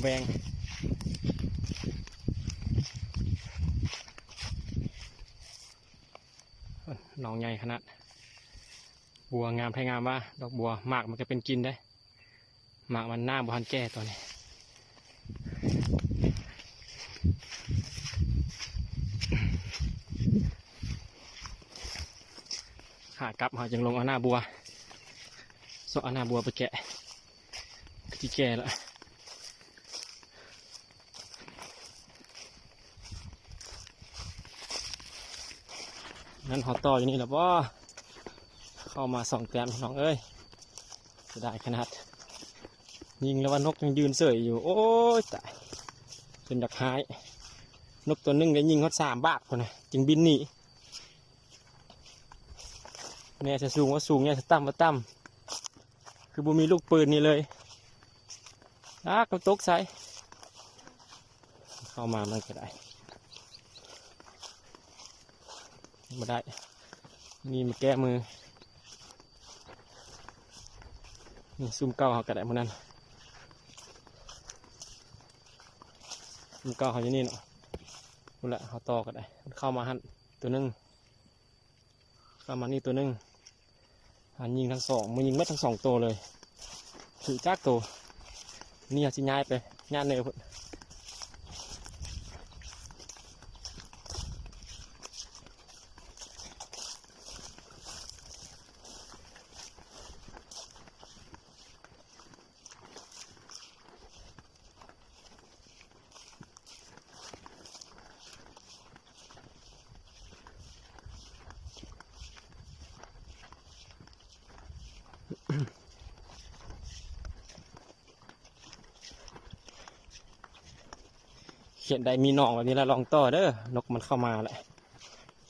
ວງ ໜອງໃຫຍ່ຂະໜາດ ບົວງາມແທ້ງາມວ່າ ດອກບົວ ໝາກມັນກະເປັນກິນເດ້. ໝາກມັນໜ້າບໍ່ທັນແກ່ຕອນນີ້. ຂາກັບເຮົາຈຶ່ງລົງເອົາໜ້າບົວ ເຊາະເອົາໜ້າບົວໄປແກະ ຄືຊິແກ່ລະ. ນັ້ນເຮົາຕໍ່ຢູ່ນີ້ລະບໍ? ເຂົ້າມາສອງແຕ້ມພີ່ນ້ອງເອີຍ ເສຍດາຍຂະໜາດ. ຍິງແລ້ວວ່ານົກຍັງຢືນເສີຍຢູ່. ໂອ້ຍຕາຍ ຈົນຢາກຮ້າຍ. ນົກໂຕໜຶ່ງໄດ້ຍິງຮອດສາມບາດພຸ້ນນະ ຈຶ່ງບິນໜີ. ແຍ່ຊະສູງວ່າສູງ ແຍ່ຊະຕ່ຳວ່າຕ່ຳ. ຄືບໍ່ມີລູກປືນນີ້ເລີຍ. ອາ ກະຕົກໃສ່ ເຂົ້າມາມັນກະໄດ້ ບໍ່ໄດ້ ມີມາແກ້ມື. ນີ້ ຊຸມເກົ່າເຮົາກະໄດ້ມື້ນັ້ນ ຊຸມເກົ່າເຮົາຢູ່ນີ້ເນາະ. ພຸ້ນລະ ເຮົາຕໍ່ກະໄດ້ ມັນເຂົ້າມາຫັ້ນໂຕໜຶ່ງ. ປະມານນີ້ໂຕໜຶ່ງ ຫາຍິງທັງສອງ ມືຍິງໝົດທັງສອງໂຕເລີຍ ຖືກຈັກໂຕ. ນີ້ເຮົາຊິຍ້າຍໄປຍ່ານເນີພຸ້ນ. ເຂດໃດມີໜອງແບບນີ້ລະ ລອງຕໍ່ເດີ. ນົກມັນເຂົ້າມາລະ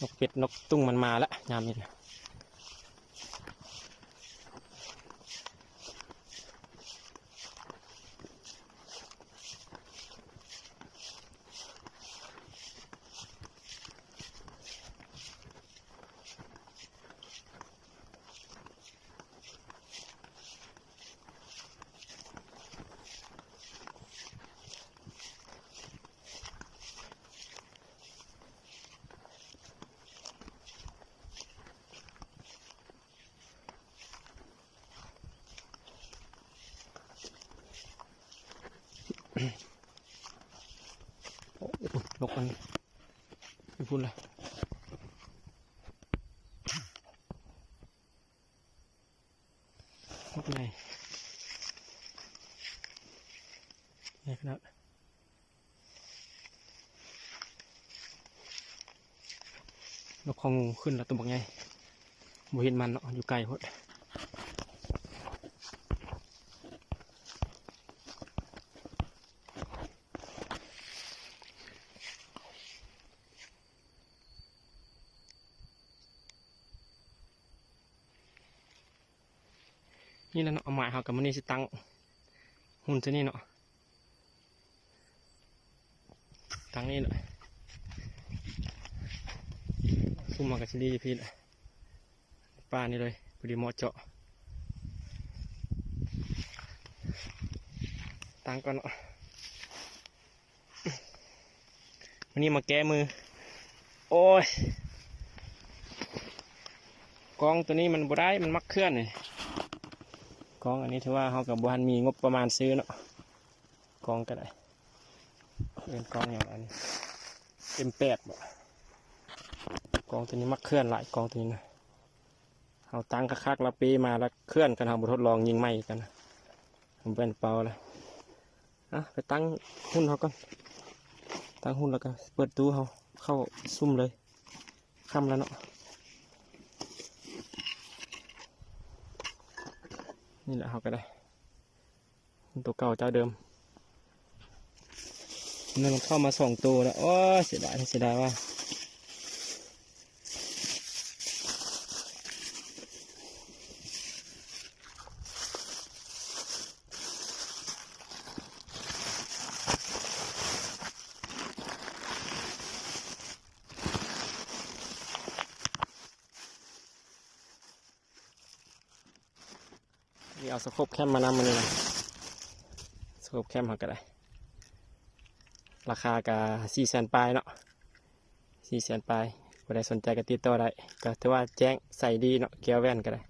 ນົກເປັດ ນົກຕຸງມັນມາລະ ຍາມນີ້ນະ. ໂອ້ ນົກມັນຢູ່ພຸ້ນລະ ນົກໃຫຍ່ ໃຫຍ່ຂະໜາດ. ນົກເຂົາງູຂຶ້ນລະ ໂຕບັກໃຫຍ່ ບໍ່ເຫັນມັນເນາະ ຢູ່ໄກໂພດ. ນີ້ລະເນາະ ເອົາໝາຍເຮົາກະມື້ນີ້ຊິຕັ້ງຮຸ່ນຊະນີ້ເນາະ ຕັ້ງນີ້ແຫຼະ ຊຸມເຮົາກະຊິດີຢູ່ພີ້ແຫຼະ ປ່ານີ້ເລີຍ ພໍດີເໝາະເຈາະ ຕັ້ງກ່ອນເນາະ. ມື້ນີ້ມາແກ້ມື ໂອ້ຍ ກ້ອງໂຕນີ້ມັນບໍ່ໄດ້ ມັນມັກເຄື່ອນນີ້ ກ້ອງອັນນີ້ຖືວ່າເຮົາກະບໍ່ທັນມີງົບປະມານຊື້ເນາະ ກ້ອງກະໄດ້ ເອີ້ນກ້ອງຫຍັງອັນນີ້ ເອັມແປດ ບໍ ກ້ອງໂຕນີ້ມັກເຄື່ອນຫຼາຍ ກ້ອງໂຕນີ້ນະ. ເຮົາຕັ້ງຄັກໆ ລະເປ້ມາລະເຄື່ອນ ຄັນເຮົາບໍ່ທົດລອງຍິງໃໝ່ກັນ ເປັນເປົ້າລະ. ອະ ໄປຕັ້ງຮຸ່ນເຮົາກ່ອນ ຕັ້ງຮຸ່ນລະກະເປີດຕູ້ເຮົາເຂົ້າຊຸ່ມເລີຍ ຄ່ຳລະເນາະ. ນີ້ລະເຮົາກະໄດ້ ໂຕເກົ່າເຈົ້າເດີມ ນັ້ນມັນເຂົ້າມາສອງໂຕລະ. ໂອ້ຍ ເສຍດາຍ ເສຍດາຍວ່າ ນີ້ເອົາສະໂຄບແຄມມານຳມື້ນີ້ນະ ສະໂຄບແຄມເຮົາກະໄດ້ ລາຄາກະສີ່ແສນປາຍເນາະ ສີ່ແສນປາຍ. ຜູ້ໃດສົນໃຈກໍຕິດຕໍ່ໄດ້ ກໍຖືວ່າແຈ້ງໃສດີເນາະ ແກ້ວແວ່ນກໍໄດ້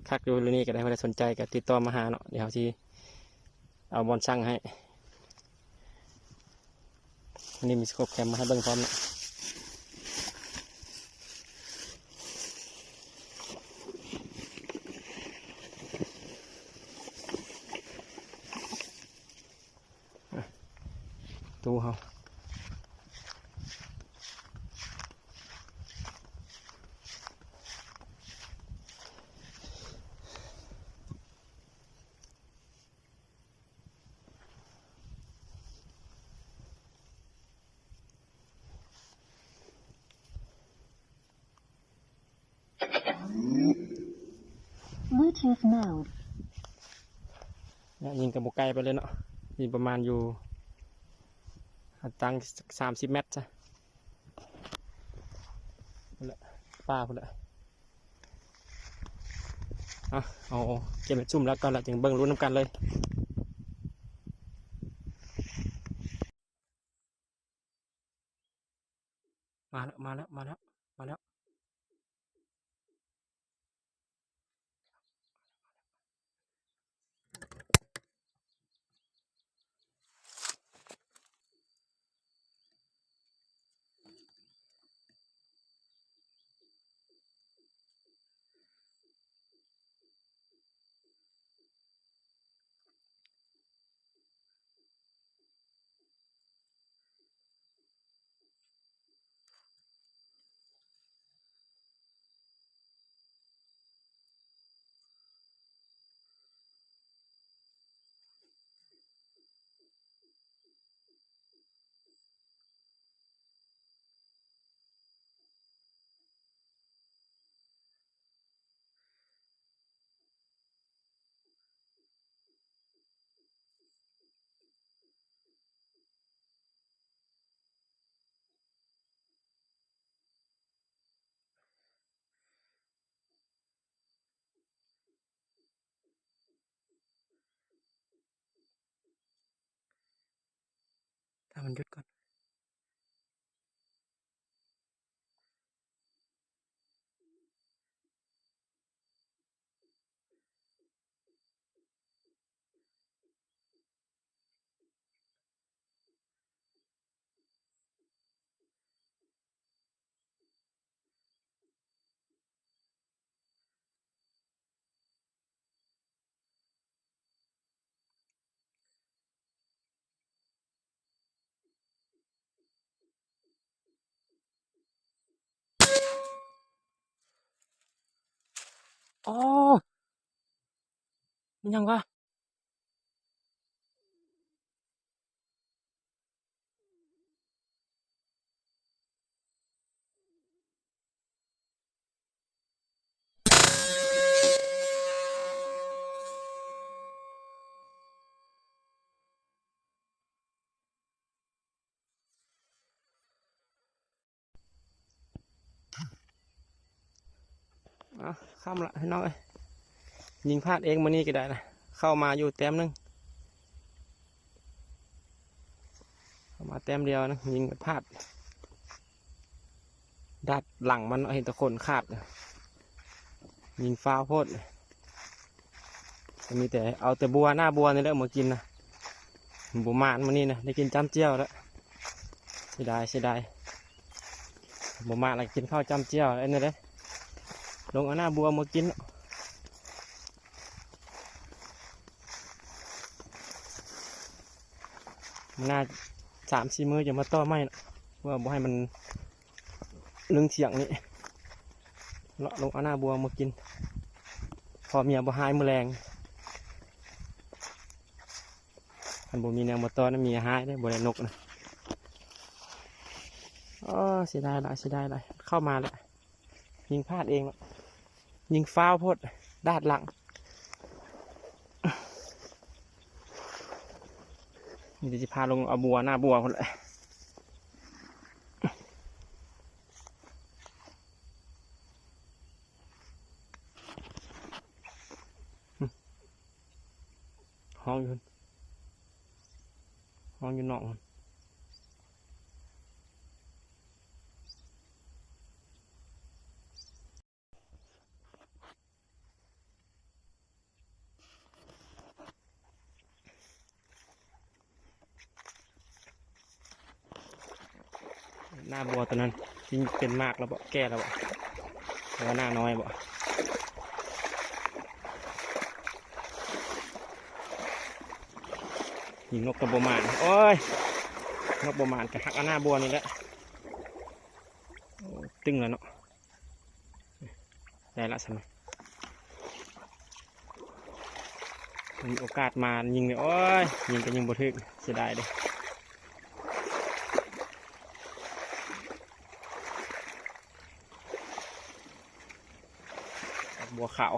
ຄັກຢູ່ ລຸ້ນນີ້ກໍໄດ້. ຜູ້ໃດສົນໃຈກໍຕິດຕໍ່ມາຫາເນາະ ດຽວເຮົາຊິເອົາບ່ອນຊັ່ງໃຫ້. ອັນນີ້ມີສະໂຄບແຄມມາໃຫ້ເບິ່ງພ້ອມເນາະ. ຕູ້ເຮົາ Bluetooth mode. ແລະ ຍິງກໍບໍ່ໄກປານໃດເນາະ ຍິງປະມານຢູ່ຫ່າງຕ່າງສາມສິບແມັດຊະ ພຸ້ນແຫຼະ ປ່າພຸ້ນແຫຼະ. ເອົາ ເອົາເກັບເຮັດຊຸ່ມແລ້ວກ່ອນ ແລ້ວຈຶ່ງເບິ່ງລຸ້ນນຳກັນເລີຍ. ມາແລ້ວ ມາແລ້ວ ມາແລ້ວ ມາແລ້ວ.ຖ້າມັນຢຸດກ່ອນ. ອໍ ມັນຫຍັງວະ? ອ່ະ ຄ່ຳລະພີ່ນ້ອງເອີຍ ຍິງພາດເອງມື້ນີ້ກໍໄດ້ນະ ເຂົ້າມາຢູ່ແຕ້ມໜຶ່ງ ເຂົ້າມາແຕ້ມດຽວນະ ຍິງພາດ ດາດຫຼັງມັນເນາະ ເຫັນແຕ່ຂົນຂາດ ຍິງຟາວໂພດ. ກໍມີແຕ່ເອົາແຕ່ບົວ ໜ້າບົວນີ້ແຫຼະມາກິນນະ ບໍ່ໝານມື້ນີ້ນະ ໄດ້ກິນຈ້ຳແຈ່ວແລ້ວ ເສຍດາຍ ເສຍດາຍ ບໍ່ໝານລະກິນເຂົ້າຈ້ຳແຈ່ວ ອັນນີ້ເດ້ ລົງເອົາໜ້າບົວມາກິນ ໜ້າສາມສີ່ມື້ຈະມາຕໍ່ໃໝ່ເນາະ ເພື່ອບໍ່ໃຫ້ມັນ ໜຶ່ງທ່ຽງນີ້ ເລາະລົງເອົາໜ້າບົວມາກິນ ພໍເມຍບໍ່ຮ້າຍມື້ແລງ ຄັນບໍ່ມີແນວມາຕໍ່ນະ ເມຍຮ້າຍເດ້ ບໍ່ໄດ້ນົກນະ. ອໍ ເສຍດາຍຫຼາຍ ເສຍດາຍຫຼາຍ ເຂົ້າມາແລ້ວ ຍິງພາດເອງເນາະ ຍິງຟາວໂພດ ດາດຫຼັງ. ນີ້ຊິພາລົງເອົາບົວ ໜ້າບົວພຸ້ນແຫຼະ ຮ້ອງຢູ່ພຸ້ນ ຮ້ອງຢູ່ນອກພຸ້ນ. ໜ້າບົວຕົວນັ້ນ ຊິເປັນໝາກແລ້ວບໍ່ ແກ່ແລ້ວບໍ່ ຫຼືວ່າໜ້ານ້ອຍບໍ່? ຍິງນົກກໍບໍ່ໝານ ໂອ້ຍ ນົກບໍ່ໝານ ກໍຫັກເອົາໜ້າບົວນີ້ແຫຼະ. ໂອ້ ຕຶງແລ້ວເນາະ ໄດ້ລະຊັ້ນນະ ມີໂອກາດມາຍິງເລີຍ ໂອ້ຍ ຍິງກໍຍິງບໍ່ຖືກ ເສຍດາຍເດ້. ດອກບົວຂາວ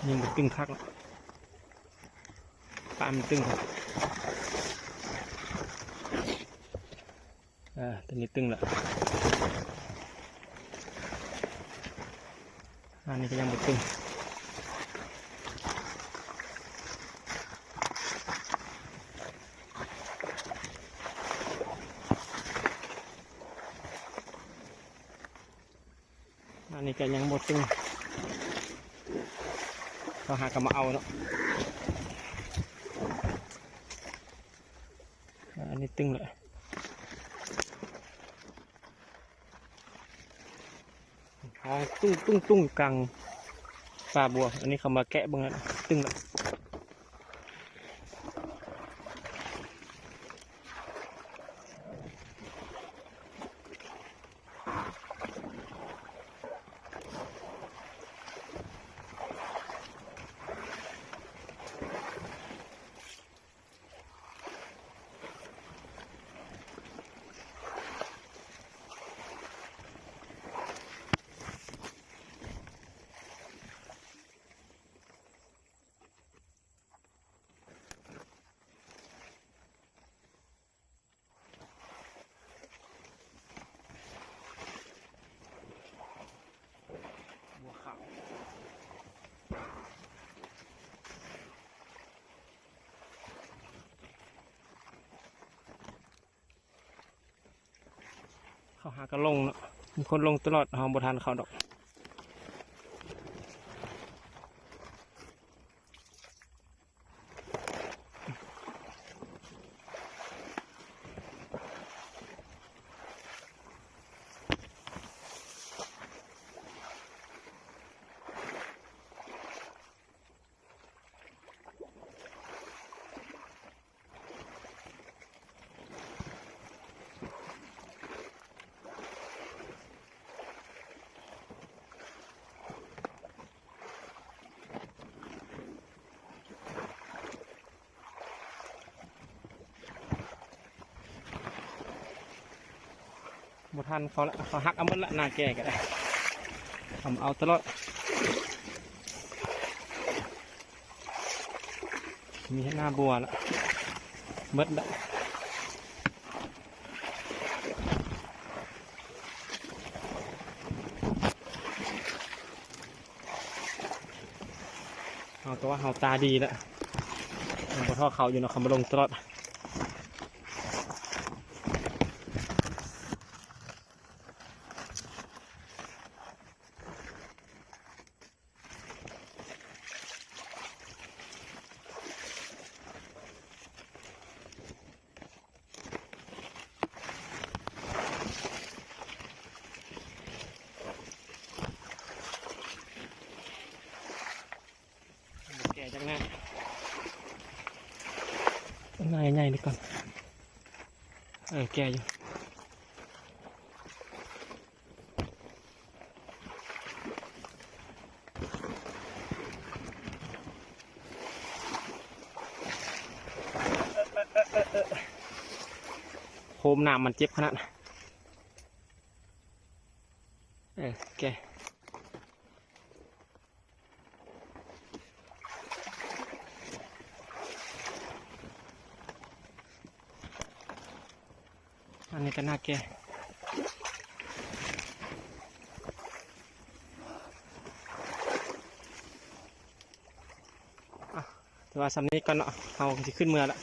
ຍັງບໍ່ຕຶງຄັກ ປານມັນຕຶງ ເອີ ຕົວນີ້ຕຶງລະ ອັນນີ້ກໍຍັງບໍ່ຕຶງ. ອັນນີ້ກໍຍັງບໍ່ຕຶງ ເຂົາຫາກໍມາເອົາເນາະ. ອັນນີ້ຕຶງແລ້ວ ເອົາ ຕຸ້ງໆໆ ກາງປ່າບົວ ອັນນີ້ເຂົາມາແກະເບິ່ງແລ້ວ ຕຶງແລ້ວ. ເຂົາຫາກໍລົງເນາະ ມີຄົນລົງຕະຫຼອດ ເຮົາບໍ່ທັນເຂົາດອກ. ບໍ່ທັນເຂົາລະ ເຂົາຫັກເອົາໝົດລະ ໜ້າແກ່ກໍໄດ້ ເຂົາເອົາຕະຫຼອດ. ມີແຕ່ໜ້າບົວລະ ໝົດລະ. ເຮົາ ແຕ່ວ່າເຮົາຕາດີລະ ຍັງບໍ່ທໍ່ເຂົາຢູ່ເນາະ ເຂົາມາລົງຕະຫຼອດ. ແກ່ຈັກໜ້າ ໜ້າໃຫຍ່ໆນີ້ກ່ອນ ເອີ ແກ່ຢູ່. ໂຮມນ້ຳມັນເຈັບຂະໜາດ ເອີ ແກ່. ອັນນີ້ກໍໜ້າແກ່ ອ່ະ ຖືວ່າສ່ຳນີ້ກ່ອນເນາະ ເຮົາກໍຊິຂຶ້ນເມືອລະ.